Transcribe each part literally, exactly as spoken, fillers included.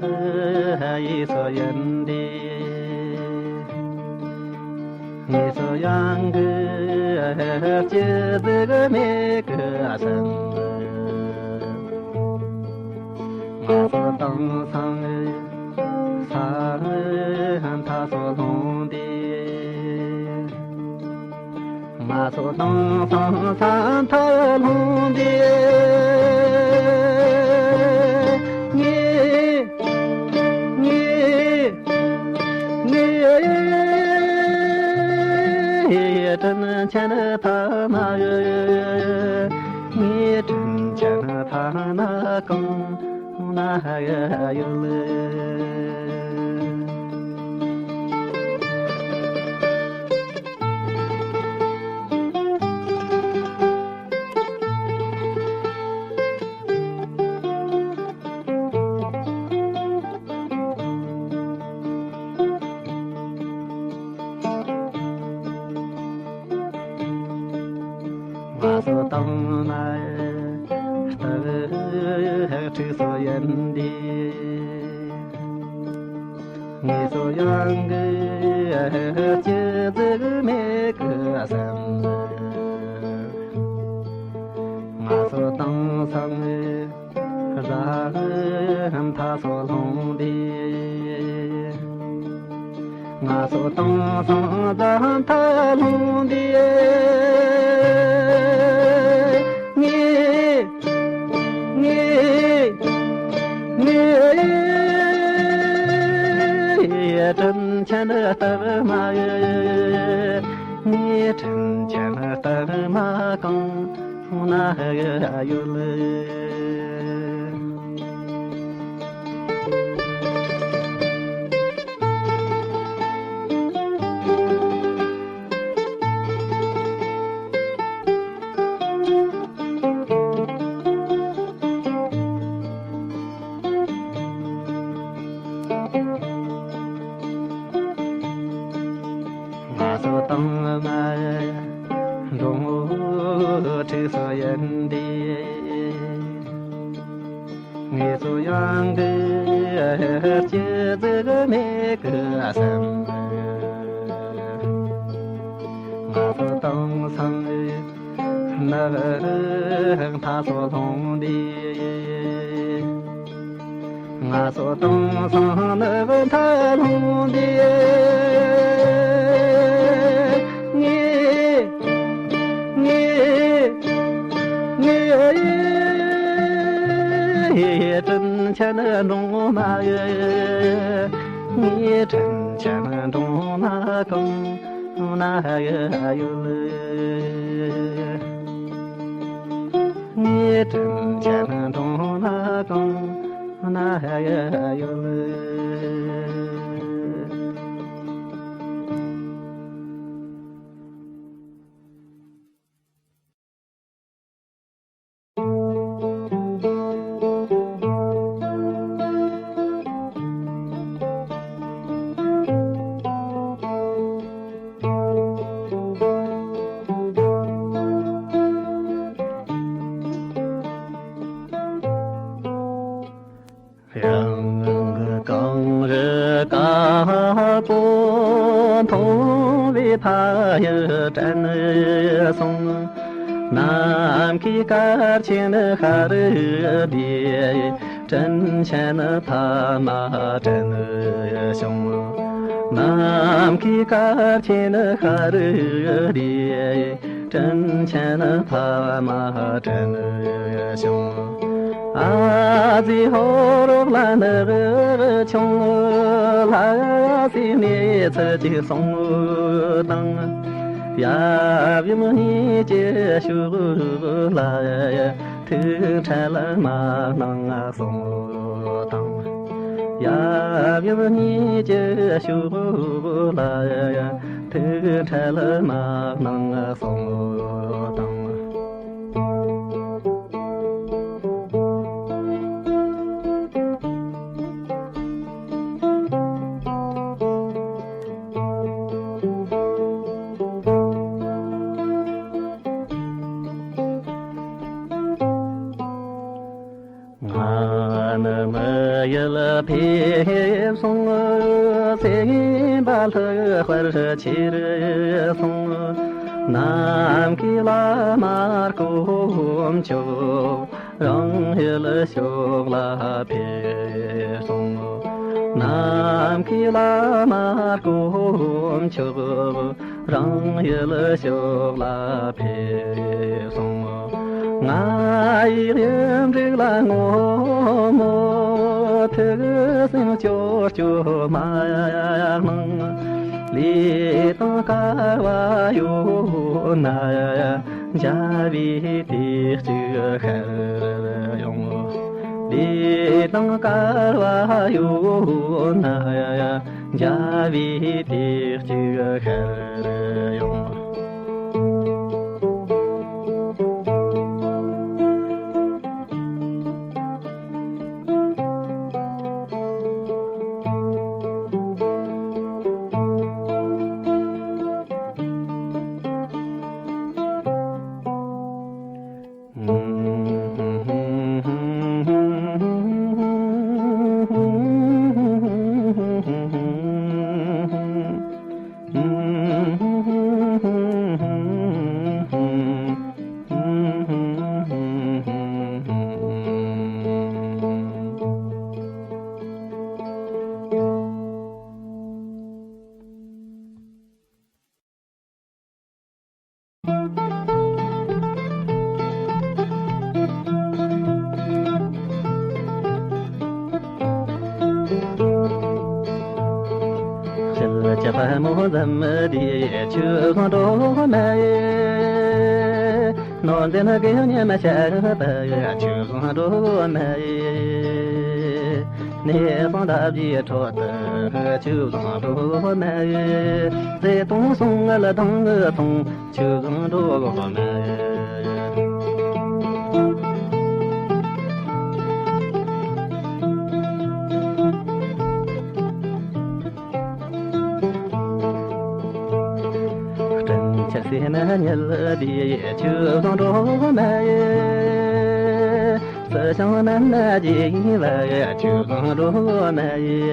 ཡིས་སུ་ཡིན་ཏེ། ངེས་སུ་ཡང་གི་སྐྱེ་ཟིག་མེད་གི་སེམས། ང་སོ་དང་སང་ས་མཐའ་སོ་ལྷུང་སྟེ། ང་སོ་དང་སང་ས་མཐའ་ལྷུང་སྟེ། ངས་ངས་ངས་དྲིན་ཆེན་ཐ་མ་ཡོད། ངས་དྲིན་ཆེན་ཐ་མ་གང་ན་ཡོད། ང་སོ་དང་ན་སྟག་ཁྲིག་སོ་ཡིན་ཏེ། ངེས་སོ་ཡང་གི་སྐྱེ་ཟིག་མེད་གི་སེམས། ང་སོ་དང་སང་ར་མཐའ་སོ་ལྷུང་སྟེ། ང་སོ་དང་སང་ར་མཐའ་ལྷུང་སྟེ། ངས་ངས་ངས་དྲིན་ཆེན་ཐ་མ་ཡོད། ངས་དྲིན་ཆེན་ཐ་མ་གང་ན་ཡོད། ང་སོ་དང་ང་འགྲོ་ཁྲིག་སོ་ཡིན་ཏེ། ངེས་སོ་ཡང་གི་སྐྱེ་ཟིག་མེད་གི་སེམས། ང་སོ་དང་སང་ནགས་མཐའ་སོ་ལྷུང་སྟེ། ང་སོ་དང་སང་ནགས་མཐའ་ལྷུང་སྟེ། ངས་ངས་ངས་དྲིན་ཆེན་འབྲོང་མ་ཡོད། ངས་དྲིན་ཆེན་འབྲོང་མ་གང་ན་ཡོད། ངས་དྲིན་ཆེན་འབྲོང་མ་གང་ན་ཡོད། ཡང་གངས་རི་དཀར་པོ་མཐོང་བའི་ཕ་ཡུལ་དྲན་སོང་། ནམ་མཁའི་སྐར་ཆེན་ཤར་བའི་དྲིན་ཆེན་ཕ་མ་དྲན་བྱུང་། ནམ་མཁའི་སྐར་ཆེན་ཤར་བའི་དྲིན་ཆེན་ཕ་མ་དྲན་བྱུང་། ཨ་ཙི་ཧོ་རོག་ལ་ནགས་ཆུང་ལ་སྲིད་ནས་ཚུར་ཅིག་སོང་དང་། ཡབ་ཡུམ་གཉིས་ཀྱི་ཕྱོགས་ལ་ཐུགས་ཁྲལ་མ་གནང་གསུངས་དང་། ཡབ་ཡུམ་གཉིས་ཀྱི་ཕྱོགས་ལ་ཐུགས་ཁྲལ་མ་གནང་གསུངས་དང་། ང་ནི་མི་ཡུལ་ ཕེབས་སོང་སེམས་དཔའ་ལྷག་པར་ཆེར་སོང་། ནམ་མཁའི་བླ་མ་དཀོན་མཆོག་རང་ཡུལ་ཕྱོགས་ལ་ཕེབས་སོང་། ནམ་མཁའི་བླ་མ་དཀོན་མཆོག་རང་ཡུལ་ཕྱོགས་ལ་ཕེབས་སོང་། ང་ཡི་ཡུམ་རིགས་ལ་ངོ་མོ་ཐུགས་སེམས་སྐྱོ་སྐྱོ་མ་གནང་། ལུས་དང་སྐལ་བ་ཡོད་ན་འཇའ་བའི་དུས་གཅིག་ཤར་ཡོང་། ལུས་དང་སྐལ་བ་ཡོད་ན་འཇའ་བའི་དུས་གཅིག་ཤར་ཡོང་། ཞལ་གྱི་པདྨོ་འཛུམ་དེ་ཆོས་བཟང་སྒྲོལ་མ་ཡི། ནོར་འཛིན་དགེ་བསྙེན་མ་ཤར་པ་ཆོས་བཟང་སྒྲོལ་མ་ཡི། གནས་བཟང་འདབ་བརྒྱའི་ཁྲོད་དུ་ཆོས་བཟང་སྒྲོལ་མ་ཡི། བརྩེ་དུང་གསུང་ངལ་གདངས་སུ་ཚང་ཆོས་བཟང་སྒྲོལ་མ་ཡི། སྤྲིན་ཆེན་སེར་ནག་ཉི་ཟླའི་ཆོས་བཟང་སྒྲོལ་མ་ཡི། སྲིད་ཞིང་མི་མནར་རྒྱས་པའི་ཆོས་བཟང་སྒྲོལ་མ་ཡི།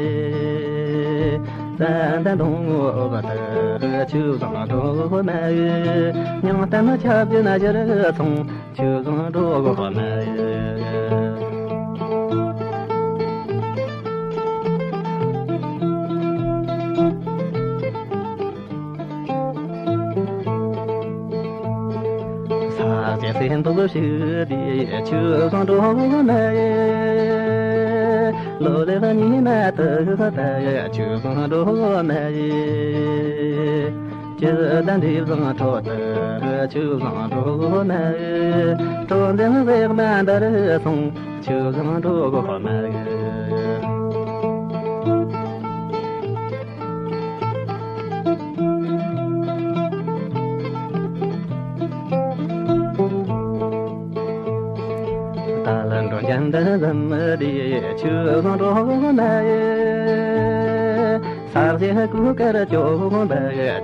ཙན་དན་སྡོང་པོའི་འོག་ཏུ་ཆོས་བཟང་སྒྲོལ་མ་ཡི། སྙིང་གཏམ་ཁྱབ་བརྒྱའི་གཞིར་ཚང་ཆོས་བཟང་སྒྲོལ་མ་ཡི། ས་སྐྱ་སེང་འབྲུག་ཕྱུག་དེ་ཆོས་བཟང་སྒྲོལ་མ་ཡི། ལོ་ལེགས་ཉི་མ་དུ་ཟླ་ཆོས་བཟང་སྒྲོལ་མ་ཡི། སྐྱིད་ལྡན་འབྲས་བཟང་ཁྲོད་དུ་ཆོས་བཟང་སྒྲོལ་མ་ཡི། སྤྲོ་འདུན་བསོད་ནམས་འདིར་སོང་ཆོས་བཟང་སྒྲོལ་མ་ཡི། ད་ལན་འགྲོ་འཇམ་འདི་འཛུམ་དེ་ཆོས་བཟང་སྒྲོལ་མ་ཡི། ས་གཞི་གོས་དཀར་གྱོན་པ་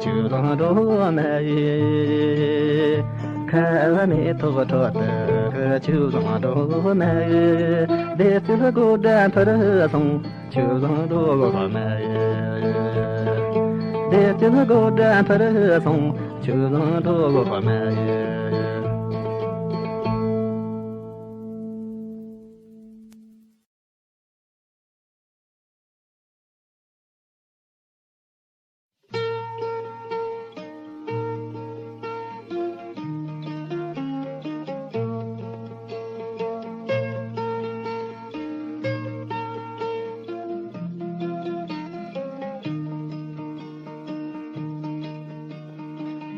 ཆོས་བཟང་སྒྲོལ་མ་ཡི། ཁ་བ་མེ་ཏོག་ཁྲོད་དུ་ཆོས་བཟང་སྒྲོལ་མ་ཡི། བདེ་སྐྱིད་སྒོ་འགྲམ་ཕུར་སོང་ཆོས་བཟང་སྒྲོལ་མ་ཡི། བདེ་སྐྱིད་སྒོ་འགྲམ་ཕུར་སོང་ཆོས་བཟང་སྒྲོལ་མ་ཡི།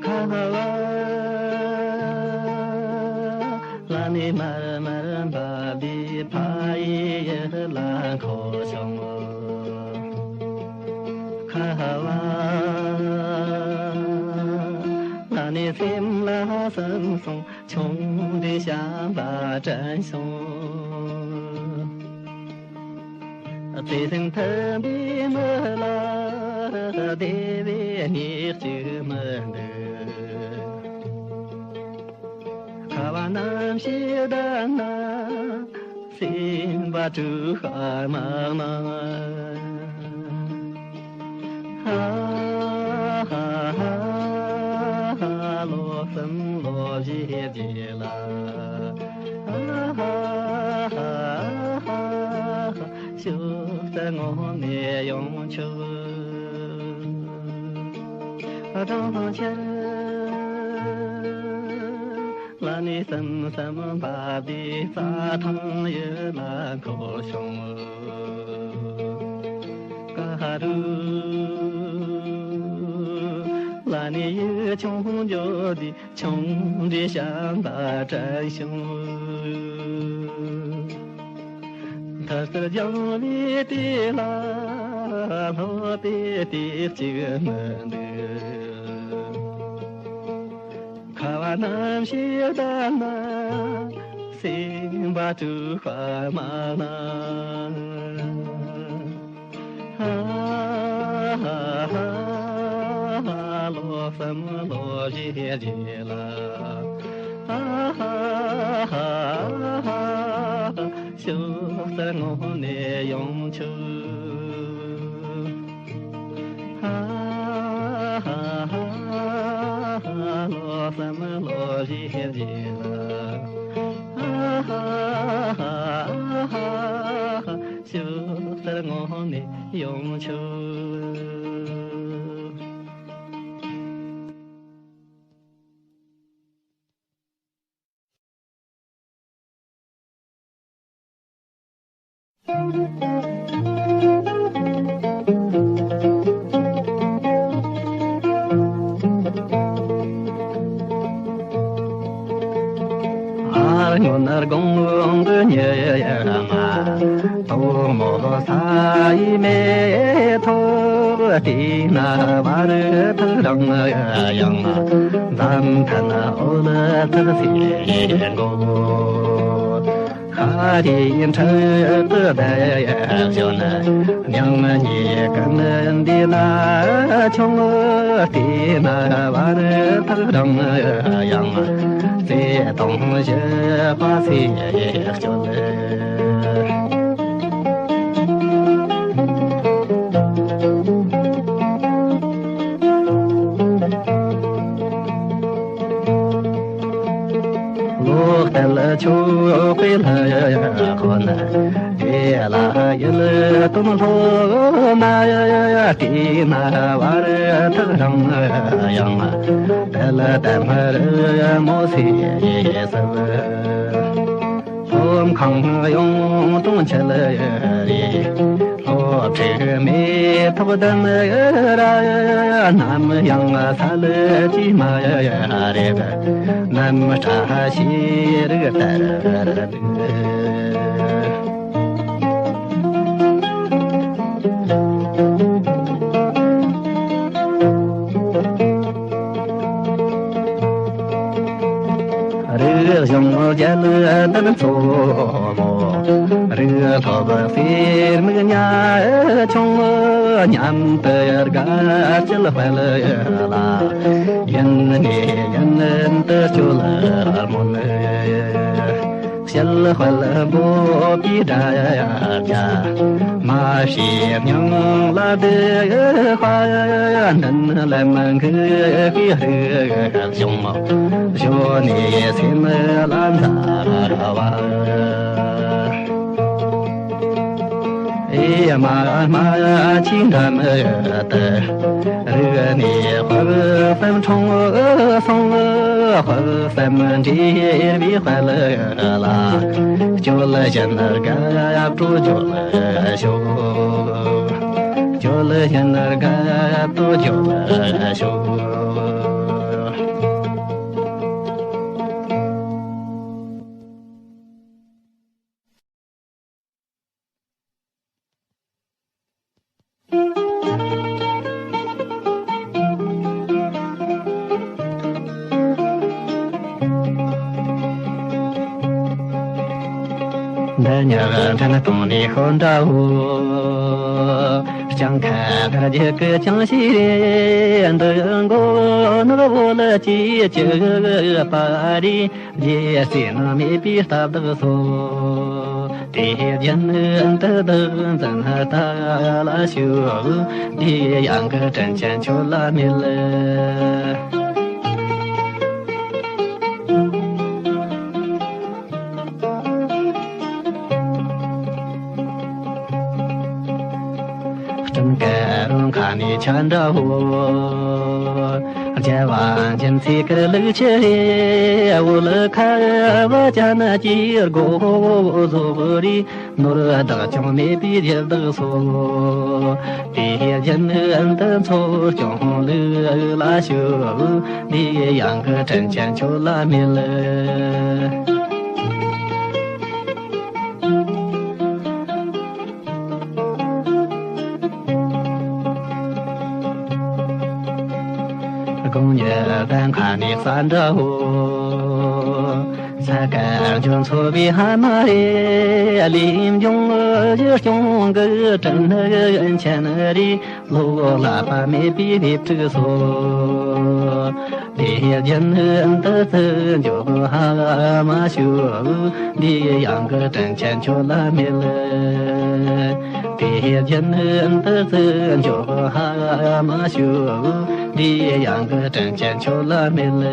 ཁ་བ་ལ་ནི་མར་མར་འབབ་པའི་ཕ་ཡི་ཡུལ་ལ་འཁོར་བྱུང་། ཁ་བ་ལ་ནི་སེམས་ལ་སིམ་སོང་། ཆུང་དུས་བྱམས་པ་དྲན་བྱུང་། བརྩེ་སེམས་མཐུན་པའི་མི་ལ་བདེ་བའི་གནས་གཅིག་མི་འདུག། ཁ་བ་རྣམ་ཤེས་ལྡན་ན། སེམས་པ་དཀྲུག་པ་མང་ན། ཧ་ཧ་ཧ་ཧ། བློ་བསམ་བློ་བཞི་རྗེས་ལ། ཧ་ཧ་ཧ་ཧ་ཧ། ཕྱོགས་གསར་ངོམ་ནས་ཡོང་ཆོག། གྲོང་ཁྱེར་ལ་ནི་བསམ་བསམ་འབབ་པའི་རྩྭ་ཐང་ཡུལ་ལ་འཁོར་བྱུང་། ཀ་རུ་ལ་ནི་ཡུལ་ཆུང་འགྱོ་དུས་ཆུང་འདྲིས་བྱམས་པ་དྲན་བྱུང་། མཐའ་ལྟར་རྒྱང་བའི་དུས་ལ་སློབ་པའི་དུས་གཅིག་མི་འདུག། ཁ་བ་རྣམ་ཤེས་ལྡན་ན་སེམས་པ་དཀྲུག་པ་མང་ན། ཧ་ཧ་ཧ་ཧ། བློ་བསམ་བློ་བཞི་རྗེས་ལ། ཧ་ཧ་ཧ་ཧ་ཧ། ཕྱོགས་གསར་ངོམ་ནས་ཡོང་ཆོག། ཧ་ཧ་ཧ་ཧ། བློ་བསམ་བློ་བཞི་རྗེས་ལ། ཧ་ཧ་ཧ་ཧ་ཧ། ཕྱོགས་གསར་ངོམ་ནས་ཡོང་ཆོག། ཨ་སྔོན་དགོང་གི་ཉི་མ། དོག་མོ་ས་ཡི་མེ་ཏོག་དེ་ན་བར་ཐག་རིང་ཡང་། འཛམ་ཐང་འོད་ཐག་སེར་མགོ། ཤར་རིའི་འཕྲུལ་དུ་བསྡད་བཞིན། མྱང་ཉེ་ཀུན་འདི་ན་ཆུང་། དེ་ན་བར་ཐག་རིང་ཡང་། བརྩེ་དུང་ཞི་བ་སེ་སྐྱོད། ལོག་སྟེ་ཆོས་པའི་ལྷ་ཁོ་ན། དེ་ལ་ཡིད་རྟོན་སློབ་མ། དེ་ན་བར་ཐག་རིང་ཡང་། དེ་ལ་དམ་རི་མོ་སེ་སེ། ལྷོ་ཁང་གཡུང་དྲུང་ཆེ་ལ་རེད། ལྷོ་ཕྱོགས་མེ་ཏོག་ལྡུམ་ར། ནམ་ཡང་ས་ལ་སྐྱེས་མ་རེད། གནམ་སྐྲ་ཤེས་རིག་ལྟར་འདུག། རིག་གཞུང་རྒྱལ་བསྟན་གཙོ་མོ། རིག་སློབ་གསེར་མིག་ཉ་ཆུང་། མཉམ་དུ་དགའ་སྐྱིད་སྤེལ་ལ། ཡིན་ནས་ཡིན་དུ་སྤྱོད་སྨོན། སྐྱིད་དཔལ་འབོད་པའི་སྒྲ་རྒྱ། མ་ཤེས་སྙིང་ལ་བདེ་བ། འདུན་ལམ་འགུགས་པའི་རིག་གཞུང་། ཞོ་ནས་སེམས་ལ་འཛར་བ། ཨེ་མ་མ་ཆིག་འདྲ་མི་ལྟ། རིག་གནས་དཔག་བསམ་འཁྲུངས་སོང་། དཔག་བསམ་འདྲེས་པའི་དཔལ་ལ། སྐྱོད་བཞིན་རྒད་པོ་སྐྱོབ་ཤོག། སྐྱོད་བཞིན་རྒད་པོ་སྐྱོབ་ཤོག། འདི་ཉག་འདྲེན་གཏོང་ནས་ཤོར་འདྲ་བོ། སྤྱང་ཁ་དར་རྒྱུ་གི་ཅང་ཤེས་རེད། འདི་མགོ་ནག་བོ་ལ་ཅི་ཅི་པ་རེད། རྒྱལ་སྲས་ནང་མེད་པའི་སྟབས་བདག་སོ། དེ་བཞིན་དུ་བདག་འཛིན་ལྟ་ལ་ཞུགས། དེ་ཡང་དྲིན་ཅན་ཁྱོད་ལ་མེད། སྤྲིན་དཀར་རོང་ཁ་ནས་ཆ་འདྲ་བོ། རྒྱལ་བ་འཇིམ་ཚིག་གི་ལུག་ཆེ་རེ། འོལ་ཁ་བ་ཅན་གྱི་སྒོ་ཟོག་རེ། ནོར་བདག་ཀྱང་མེད་པའི་རྒྱལ་བདག་སོ། དེ་བཞིན་དུ་འཚོ་སྐྱོང་ལུགས་ལ་ཞུགས། དེ་ཡང་གི་དྲིན་ཅན་ཁྱོད་ལ་མེད། དགུང་ཉི་ཟླ་མཁའ་ནས་ས་འདྲ་བོ། ས་དགའ་འཇོ་འཚོ་བའི་ཧ་མ་རེ། གླེང་སྦྱོང་གཞི་སྐྱོང་གི་དྲིན་ཆེན་རེ། ལོ་བསླབ་པ་མེད་པའི་སླེབས་ཕྲུག་སོ། དེ་བཞིན་དུ་བརྩི་འཇོག་ཧ་མ་ཞུགས། དེ་ཡང་གི་དྲིན་ཅན་ཁྱོད་ལ་མེད། དེ་བཞིན་དུ་བརྩི་འཇོག་ཧ་མ་ཞུགས། དེ་ཡང་གི་དྲིན་ཅན་ཁྱོད་ལ་མེད།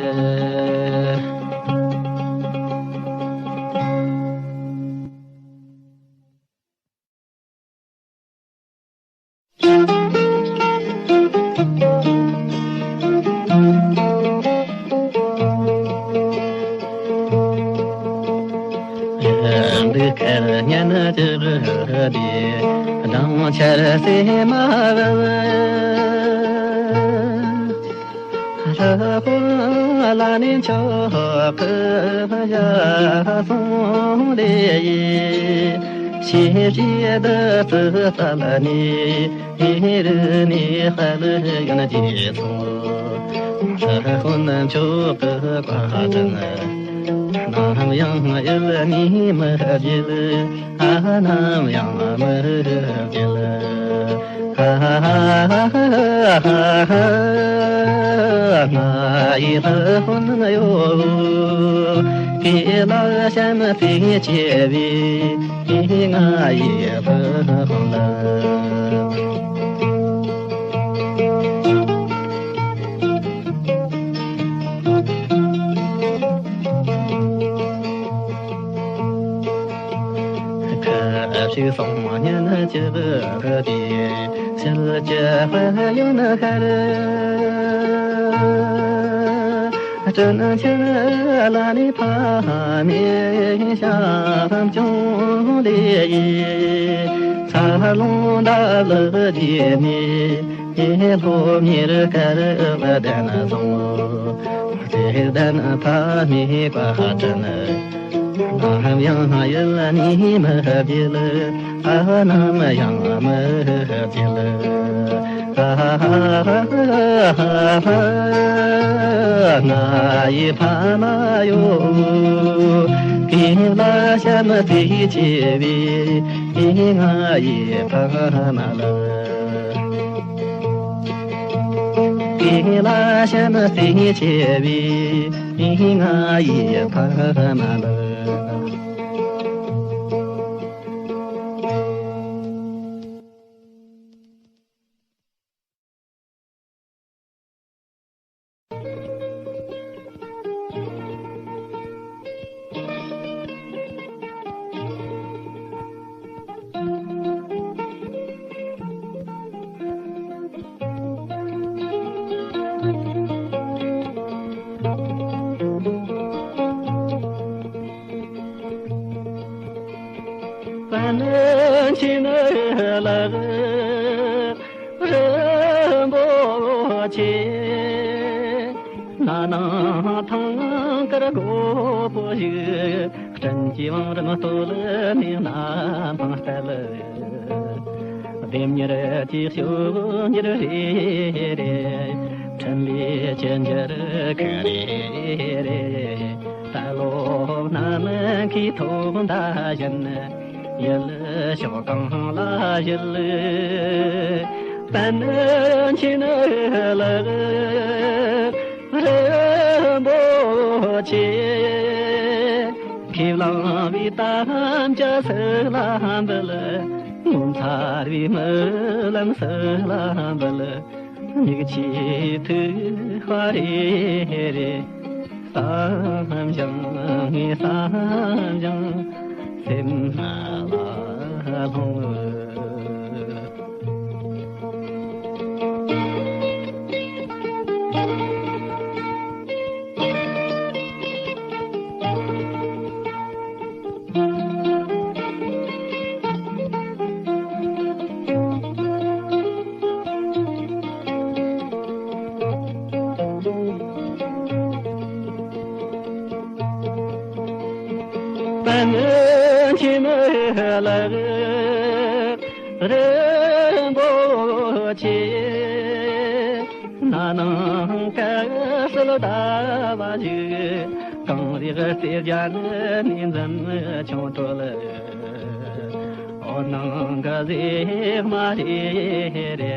འདི་ཁར་ཉན་གྱི་བུ་དེ་སྦྲང་ཆར་སེ་མ་བབ། ལྷ་ཧོར་ལ་ནི་མཆོག་གི་ཡ་སོང་ལེ་ཡི། ཤེས་བྱའི་བདུད་རྩི་བཙལ་ནས་ཧེ་རུ་ནས་དཔལ་ཡོན་རྒྱས་སོང་། ལྷ་ཧོར་མཆོག་གི་བཀའ་དྲིན། ནམ་ཡང་ཡིད་ནས་མི་བརྗེད། ནམ་ཡང་མི་བརྗེད། ང་ཡི་ལྷ་ཧོར་ཡོད། དེ་ལ་བྱམས་བརྩེ་ཆེ་བའི་ང་ཡི་ལྷ་ཧོར་ལ། ཁ་ཞིག་སོང་ཉན་གྱི་བུ་དེ། ཕྱིར་གྱི་ཡོན་ཁར། དྲིན་ཆེན་བླ་ནི་ཕ་མའི་བྱམས་སྐྱོང་ལས། འཚར་ལོངས་འདབ་ལ་རྗེས་ནས། སློབ་གཉེར་སྐལ་བ་ལྡན་སོང་། བརྩེ་ལྡན་ཕ་མའི་བཀའ་དྲིན། ནམ་ཡང་ཡིད་ནས་མི་བརྗེད། ནམ་ཡང་མི་བརྗེད། ང་ཡི་ཕ་མ་ཡོ། དེ་ལ་བྱམས་བརྩེ་ཆེ་བའི་ང་ཡི་ཕ་མ་ལ། དེ་ལ་བྱམས་བརྩེ་ཆེ་བའི་ང་ཡི་ཕ་མ་ལ། པཎ་ཆེན་ལགས་རིན་པོ་ཆེ། ན་ནིང་ཐང་དཀར་སྒོ་པོ་བཞུགས། སྤྲིན་གྱི་བང་རིམ་སྟོད་ནས་ན་འཕང་བསྟར། ལྡེམ་མྱུར་གྱི་ཕྱོགས་འགྱུར་རེ་རེ། འཕྲིན་ལས་ཀྱི་འགྱུར་ཁུག་རེ་རེ། ད་ལོ་ནམ་མཁའི་ཐོག་མདའ་བཞིན། ཡུལ་ཕྱོགས་གང་ལ་བཞུད། པཎ་ཆེན་ལགས་རིན་པོ་ཆེ། མཁས་ བླང་བའི་དམ་བཅའ་སུ་ལ་འབུལ། ངོ་མཚར་བའི་སྨོན་ལམ་སུ་ལ་འབུལ། མྱིག་ཆོས་ཐེག་པ་རེ་རེ། བསམ་བཞིན་ངས་བསམ་བཞིན་སེམས་ལ་ལྷུང་། པཎ་ཆེན་ལགས་རིན་པོ་ཆེ། ན་ནིང་ག་སེ་ལོ་ཟླ་བ་བཞུགས། གངས་རིའི་རྩེ་བརྒྱ་ནས་འཛིན་སྐྱོང་གྲོལ། འོད་སྣང་གི་གཟེགས་མ་རེ་རེ།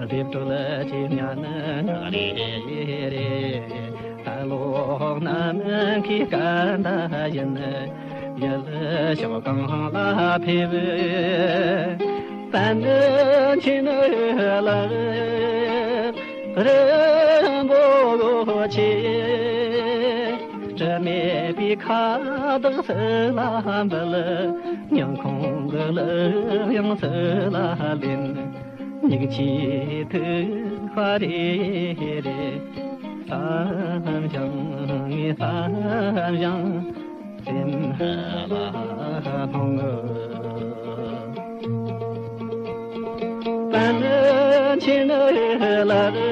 རྡེབ་གྲོལ་གྱི་ཉ་ནི་ངག་རེ་རེ། ད་ལོག་ན་མི་མཁས་སྐད་འདྲ་ཡིན། ཡུལ་ཕྱོགས་གང་ལ་ཕེབས། པཎ་ཆེན་ལགས་རིན་པོ་ཆེ། དྲི་མེད་པའི་ཁ་བཏགས་སུ་ལ་འབུལ། སྙིང་ཁོང་གི་གླུ་དབྱངས་སུ་ལ་ལེན། མྱིག་ཆོས་ཐེག་པ་རེ་རེ། བསམ་བཞིན་ངས་བསམ་བཞིན་སེམས་ལ་ལྷུང་། པཎ་ཆེན་ལགས་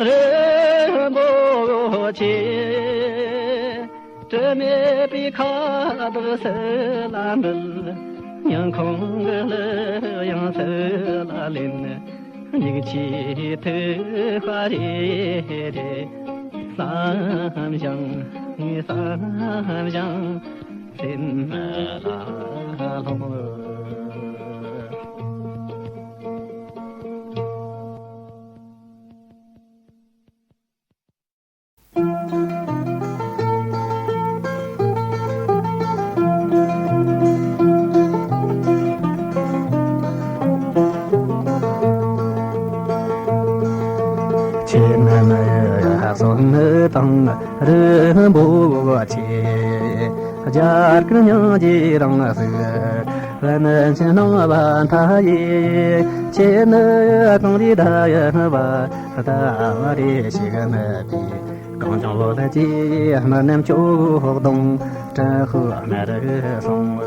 རིན་པོ་ཆེ། དྲི་མེད་པའི་ཁ་བཏགས་སུ་ལ་འབུལ། སྙིང་ཁོང་གི་གླུ་དབྱངས་སུ་ལ་ལེན། མྱིག་ཆོས་ཐེག་པ་རེ་རེ། བསམ་བཞིན་ངས་བསམ་བཞིན་སེམས་ལ་ལྷུང་། ཁྱེད་རྣམས་གསོན་དང་རིན་པོ་ཆེ། རྒྱ་གར་སྙིང་རྗེ་རང་གཟིགས་བན་ཆེན་སྣང་བ་མཐའ་ཡས། ཁྱེད་ནི་གངས་རིའི་ཟླ་བའི་བ། ཟླ་བ་རེ་ཞིག་ནི་པའི་གངས་ལྗོངས་བོད་ཀྱི་སྨིན་མཚམས་ཕྱོགས་དང་དྲག་པོའི་སྨད་རུ་སོང་།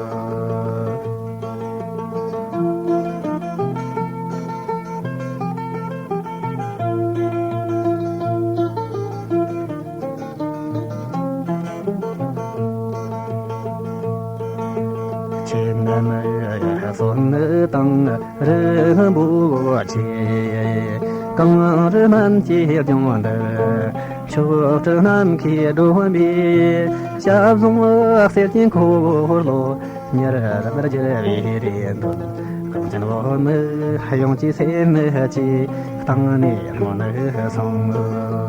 ཁྱེད་རྣམས་གསོན་དང་རིན་པོ་ཆེ། གངས་རི་སྨན་གྱི་ལྗོངས་འདིར། མཆོག་སྤྲུལ་ནམ་མཁའི་སྒྲོན་མེ། ཞབས་ཟུང་གསེར་གྱི་འཁོར་ལོ། ཉེར་བསྡུས་བསྒྱུར་བའི་རེ་འདོད། གངས་ཅན་བོད་མི་ཡོངས་ཀྱི་སེམས་ཀྱི་གཏིང་ནས་སྨོན་ལམ་སོང་།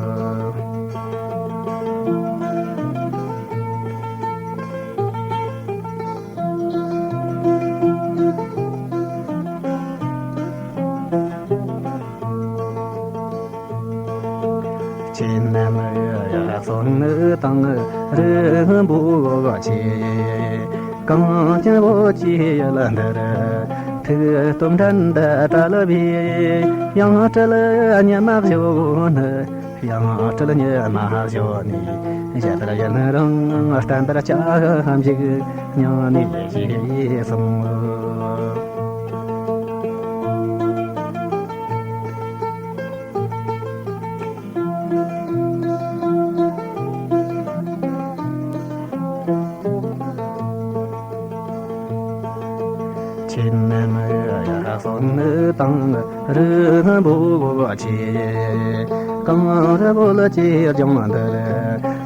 ཁྱེད་རྣམས་གསོན་དང་རིན་པོ་ཆེ། གངས་ཅན་བོད་ཀྱི་ཡུལ་འདིར། ཐུགས་སྟོབས་འགྲན་ཟླ་བྲལ་བའི། ཡང་སྤྲུལ་ཉི་མ་བཞོན་ནི། ཡང་སྤྲུལ་ཉི་མ་བཞོན་ནས། གཞན་ལྟར་ཡུན་རིང་བརྟན་པར་བྱ་ཞིག་སྙིང་ནས་ཞུས་སོ། ཁྱེད་རྣམས་གསོན་དང་རིན་པོ་ཆེ། གངས་རི་བོད་ཀྱི་ལྗོངས་འདིར།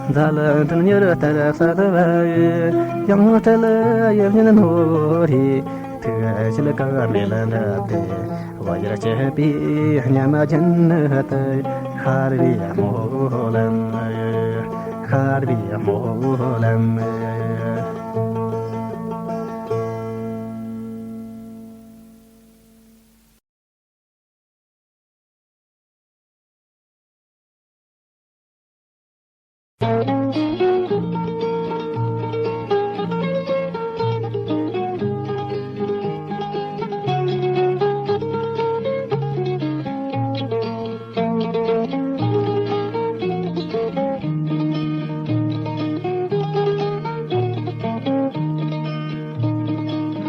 མཛད་འཕྲིན་ཉི་ཟླ་ལྟར་གསལ་བའི། ཡང་སྤྲུལ་ཡིད་བཞིན་ནོར་བུ་རེ། ཐུགས་བསྐྱེད་ཀ་མེད་འགྲུབ་སྟེ། བོད་ཡུལ་སྐྱིད་པའི་ཉི་མ་རྒྱུན་དུ་ཤར་བའི་སྨོན་ལམ། མཁར་བའི་སྨོན་ལམ།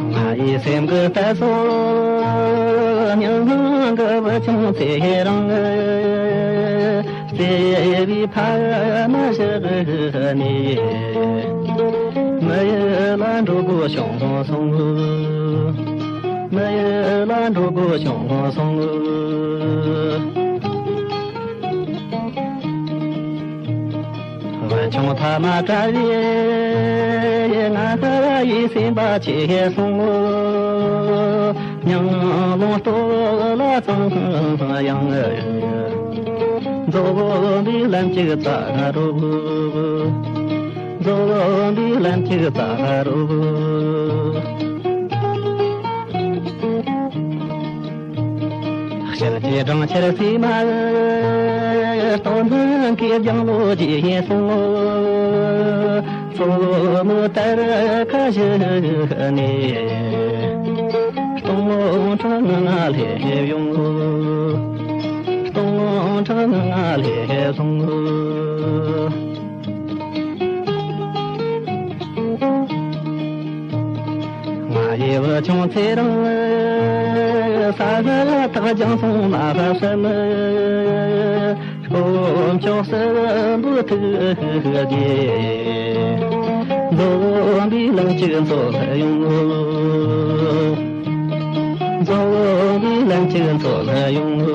ང་ཡི་སེམས་ཀྱི་གཏད་སོ་སྙིང་གི་བུ་ཆུང་ཚེ་རིང་། བརྩེ་བའི་ཕ་མ་ཞིག་ནས། མི་ཡུལ་ལ་འགྲོ་དགོས་བྱུང་སོང་། མི་ཡུལ་ལ་འགྲོ་དགོས་བྱུང་སོང་། བུ་ཆུང་ཐ་མ་བྲལ་བས་ང་ཡི་སེམས་པ་ཆེ་སོང་། ཉང་ལོང་སྟོད་ལ་གཙང་ཡང་། རྫོགས་པའི་ལམ་གཅིག་བཙལ་རོགས། རྫོགས་པའི་ལམ་གཅིག་བཙལ་རོགས། ཞལ་གྱི་སྦྲང་ཆར་བསིལ་མ། སྟོན་ནམ་མཁའི་ལྗང་ལོ་རྗེས་སོང་། སོ་མོ་ལྟར་ཁ་བཞི་ནས། སྟོང་ཕྲག་ལྔ་སླེབས་ཡོང་། སྟོང་ཕྲག་ལྔ་སླེབས་སོང་། ང་ཡི་བུ་ཆུང་ཚེ་རིང་། ས་ལ་ཐག་རྒྱང་སོང་མ་བསམ། དཀོན་མཆོག་གསུམ་པོའི་ཐུགས་རྗེས། འཛོམས་པའི་ལམ་གཅིག་འཚོལ་ཡོང་། འཛོམས་པའི་ལམ་གཅིག་འཚོལ་ཡོང་།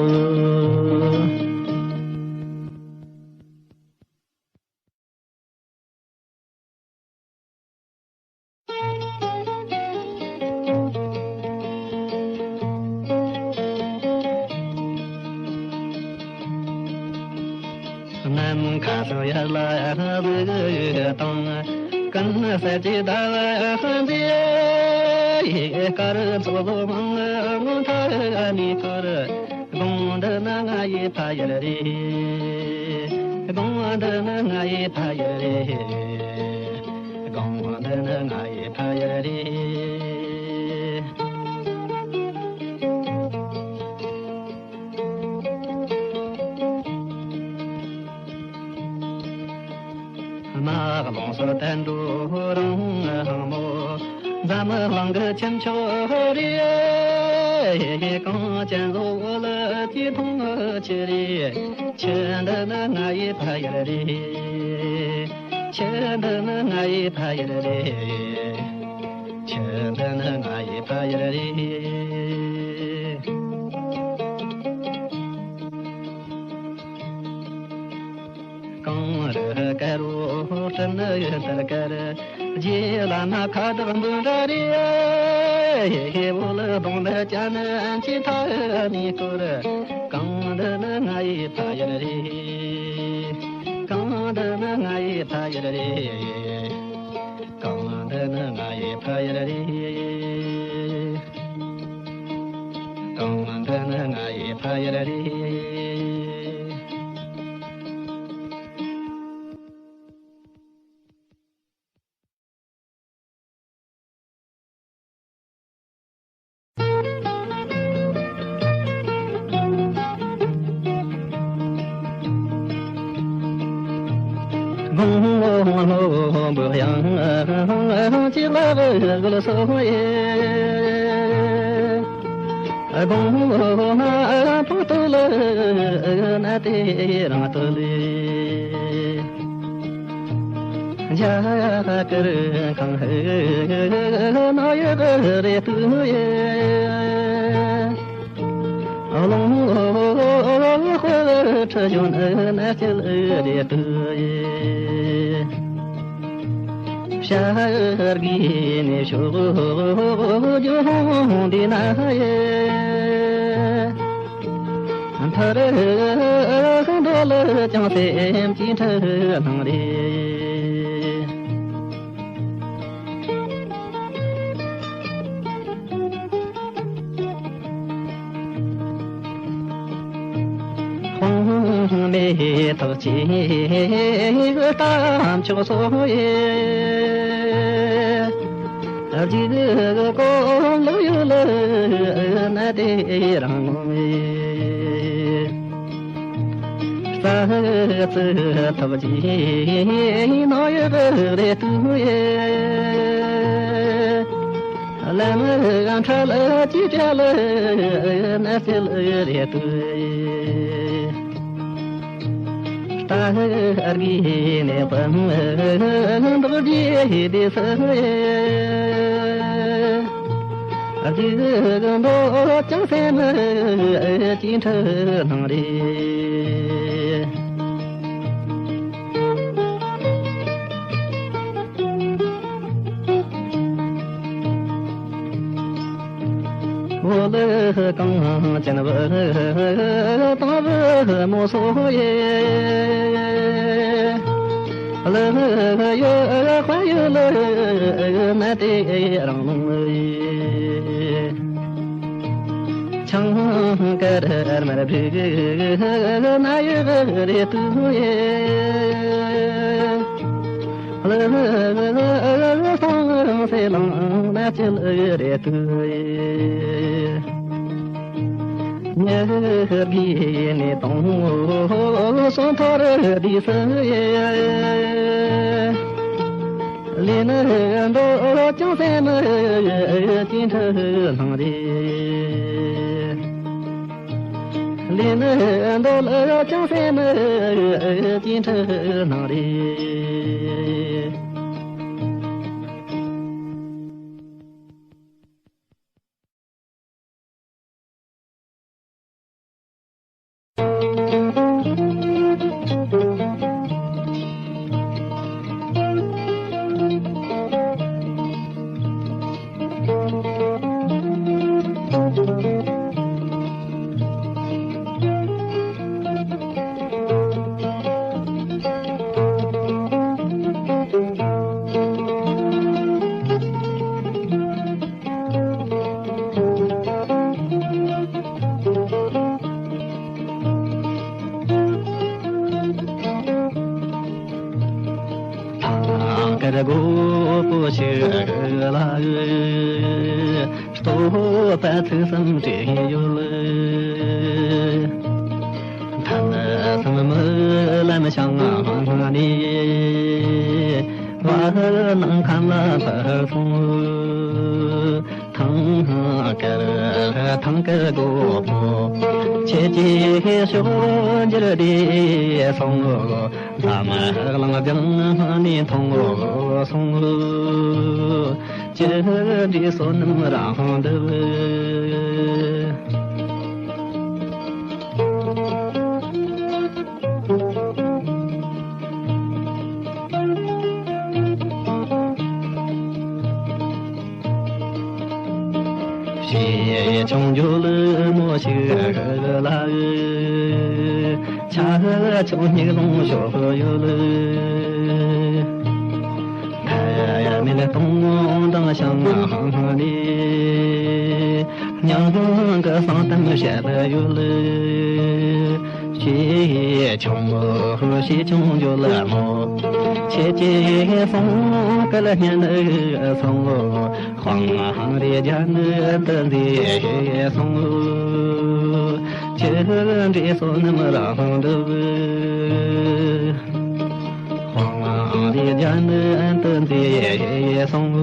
ནམ་མཁའ་སུ་ཡར་ལ་གཟིགས་དང་། ཀུན་གསལ་གྱི་ཟླ་བ་མཛེས། དཀར་མཚོ་མང་སྔོན་ཐོག་ནས་འཁོར། དགོང་འདི་ནི་ང་ཡི་ཕ་ཡུལ་རེད། དགོང་འདི་ནི་ང་ཡི་ཕ་ཡུལ་རེད། དགོང་འདི་ནི་ང་ཡི་ཕ་ཡུལ་རེད། ནགས་ཀློང་སུ་བསྟན་འགྲོ་རང་དབང་མོ། འཛམ་གླིང་གི་ཁྱུ་མཆོག་རེད། གངས་ཅན་བཟོ་བོ་ལ་ཅི་མཐོང་ཆེ་རེད། ཆུ་འདི་ནི་ང་ཡི་ཕ་ཡུལ་རེད། ཆུ་འདི་ནི་ང་ཡི་ཕ་ཡུལ་རེད། ཆུ་འདི་ནི་ང་ཡི་ཕ་ཡུལ་རེད། གངས་རི་དཀར་པོ་སྤྲིན་ནི་ཡུལ་ལྟར་དཀར། རྗེ་བླ་མ་ཁ་བཏགས་འབུམ་ར་རེད། འོད་གདུང་ནི་བྱ་ནི་ཅི་ཐ་ནི་སྐོར། གངས་འདི་ནི་ང་ཡི་ཕ་ཡུལ་རེད། གངས་འདི་ནི་ང་ཡི་ཕ་ཡུལ་རེད། གངས་འདི་ནི་ང་ཡི་ཕ་ཡུལ་རེད། གངས་འདི་ནི་ང་ཡི་ཕ་ཡུལ་རེད། དགུང་ལོ་འབུམ་ཡང་གཅིག་ལ་བུ་གུ་ལ་སོང་ཡེ། དགུང་ལོ་ང་ཕུག་ཏུ་ལ་ན་དེ་རང་དུ་ལུས། རྒྱ་གར་ཁང་ན་ཡོད་རེད་དུ་ཡེ། ལོང་ཁོ་ཁྲི་གཞོན་ན་སྐྱིད་རེད་དུ་ཡེ། ཤར་གི་ནས་ཕྱོགས་ལྗོངས་འདི་ན་ཡེ། མཐར་ཤིང་འགྲོ་ལ་ཀྱང་སེམས་ཀྱི་འཁྲུལ་སྣང་རེ། དཔང་མེད་ཐག་ཆོད་གཏམ་མཆོག་སོགས་ཡོད། རྒྱུད་གོམས་ལོག་ཡུལ་ན་དེ་རང་ངོ་མེད། རྩ་ཚིག་ཐོག་ཅིག་ནོར་ཡོད་རེ་ཏུ་ཡེ། ལམ་ཁྲ་ལ་ཅི་བྱ་ལ་ན་སེལ་རེ་ཏུ་ཡེ། རྟ་རྒས་ནས་བུམ་འདོགས་རྒྱས་དེ་སུ་ཡེ། རྒྱུད་འདོད་ཀྱང་སེམས་ཀྱི་འཁྲུལ་སྣང་རེ། འོ་ལི་གངས་ཅན་བུ་དང་བུ་མོ་སོགས་ཡེ། ལི་ཡོད་དཔལ་ཡུལ་ན་དེ་རང་ལུང་ཡེ། ཆང་དཀར་དམར་བུ་ན་ཡོད་རེ་ཏུ་ཡེ། ལི་སང་སེ་ལང་ན་ཅིལ་རེ་ཏུ་ཡེ། ཉི་དགེ་ནས་དང་སོང་ཐོར་དུས་སུ་ཡེ། ལས་ནི་འདོད་ཀྱང་སེམས་ཀྱི་འཁྲུལ་སྣང་རེ། ལས་ནི་འདོད་ཀྱང་སེམས་ཀྱི་འཁྲུལ་སྣང་རེ། ཐང་དཀར་སྒོ་པོ་ཕྱི་ལ་ལྟོ་ཕད་ཚིག་གསུམ་བྲིས་ཡོད། མཐའ་མི་གསུམ་མི་ལམ་བྱང་ནས། བར་སྣང་ཁམས་ལ་ཕར་སོང་། ཐང་དཀར་ཐང་དཀར་སྒོ་པོ། ཁྱེད་ཀྱི་ཕྱོགས་འགྱུར་དུས་སོང་། ལམ་གླིང་བྱང་ནས་མཐོང་སོང་། ཅི་འདྲའི་བསོད་ནམས་རང་འདུག། ཞེས་ཆུང་འགྱུར་མོ་ཞིག་ལ། ཆ་ཆུང་སྙིགས་ལོང་ཤོར་ཡོད། མཐའ་མེད་སྟོང་དང་ཞིང་ནས། མྱང་གི་གསང་གཏམ་བཤད་ཡོད། ཞེས་ཆུང་མོ་ཞེས་ཆུང་འགྱུར་མོ། ཁྱེད་ཀྱི་གསུང་སྐད་སྙན་སོང་། དཔང་རེ་རྒྱ་ནི་དུ་མཛེས་སོང་། ཅི་འདྲའི་བསོད་ནམས་རང་འདུག། དཔང་རེ་རྒྱ་ནི་དུ་མཛེས་སོང་།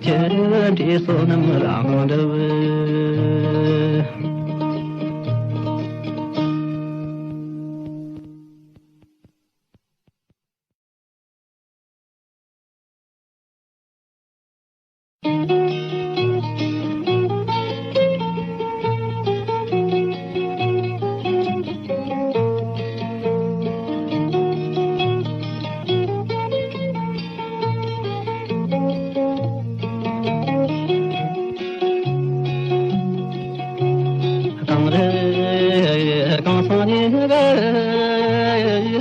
ཅི་འདྲའི་བསོད་ནམས་རང་འདུག།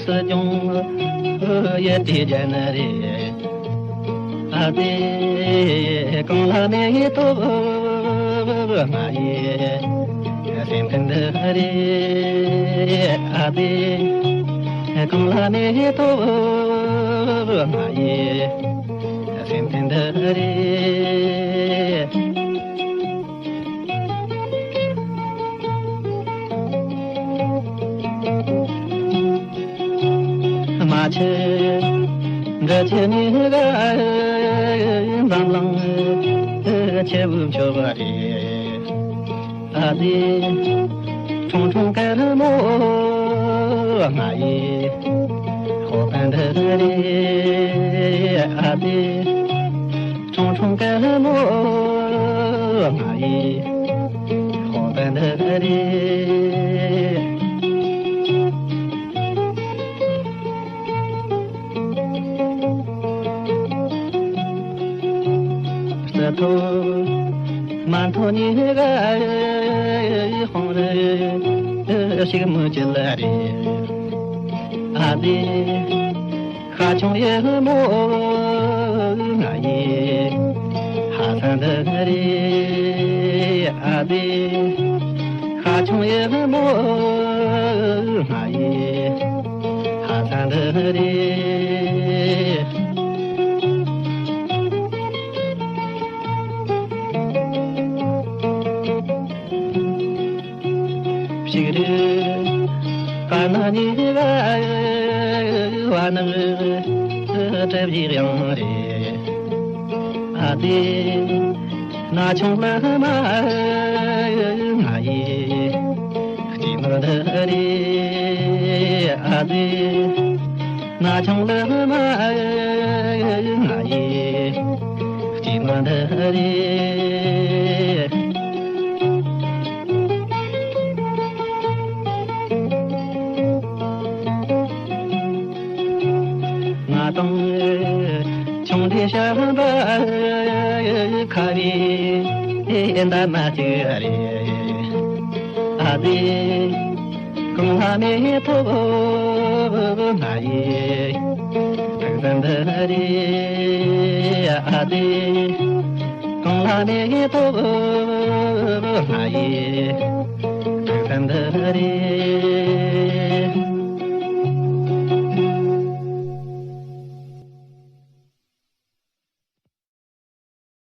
སྲིད་སྐྱོང་ཡེ་ཏི་ཅན་རེད། ཨ་ཙི། གང་ལ་མེ་ཡི་ཐོབ་ང་ཡི་སེམས་ཐུན་འདི་རེད། ཨ་ཙི། གང་ལ་མེ་ཡི་ཐོབ་ང་ཡི་སེམས་ཐུན་འདི་རེད། མ་ཆེ་འདི་ཆེ་ནི་ག་འཛམ་གླིང་ཆེ་བུ་མཆོད་པ་རེད། ཨ་ཙི། ཁྲུང་ཁྲུང་དཀར་མོ་ང་ཡི་ཧོ་པན་འདི་རེད། ཨ་ཙི། ཁྲུང་ཁྲུང་དཀར་མོ་ང་ཡི་ཧོ་པན་འདི་རེད། རྩི་ཐོ་མ་མཐོ་ནི་ག་ཧོང་རེ་ཞིག་མུ་ཅི་ལ་རེད། ཨ་ཙི། ཤ་ཆུང་ཡེ་མོ་ང་ཡི་ཧ་ས་འདི་རེད། ཨ་ཙི། ཤ་ཆུང་ཡེ་མོ་ང་ཡི་ཧ་ས་འདི་རེད། ཕྱུགས་རིགས་པ་ན་ནི་བ་ནི་གྲབ་ཡིག་ཡང་རེད། ཨ་ཙི། ན་ཆུང་ལ་མ་ང་ཡི་སྐྱིད་མོ་འདི་རེད། ཨ་ཙི། ན་ཆུང་ལ་མ་ང་ཡི་སྐྱིད་མོ་འདི་རེད། ང་དང་ཆུང་དུས་ཞག་པ་ཁ་བའི་འདབ་མ་གཅིག་རེད། ཨ་ཙི། གང་ལ་མེ་ཐོབ་ང་ཡི་ཐུགས་བསམ་འདི་རེད། ཨ་ཙི། གང་ལ་མེ་ཐོབ་ང་ཡི་ཐུགས་བསམ་འདི་རེད།